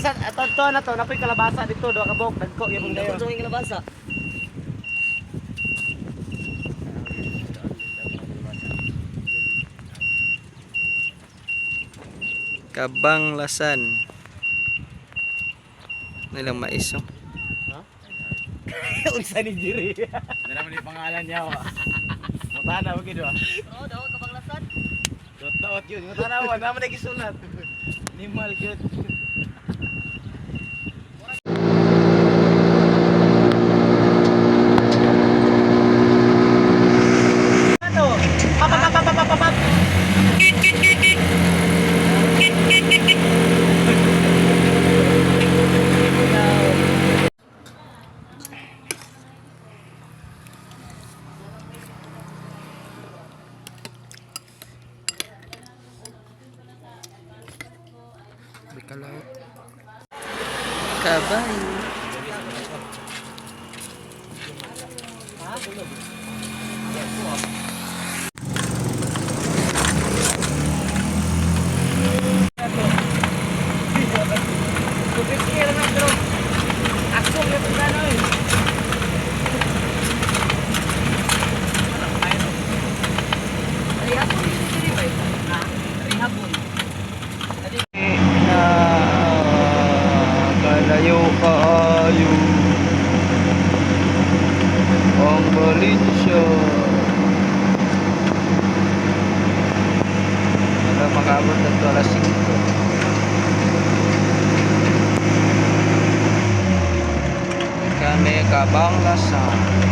Diri sa ato na to, napoy kalabasa dito, duha ka buok, dagko gyud Dako dayon. sa kalabasa. Kabanglasan. Nilang mais, oh. Unsa ni Jiri? Ano naman yung pangalan niya, wa. Mutana ba gid wa? Oo, daw kabanglasan. Dot yun. Mutana wa, naman na gisulat. Nimal gyud. Ano? Pa pa pa pa pa pa pa. May kalaot. Kabayo. Kupikir na pero ako yung plano eh. Rehapon dito diri ba? Ha? Rehapon. Na kalayo kaayo ang Valencia. Wala makaabot na to alas 5. Kami Kabanglasan.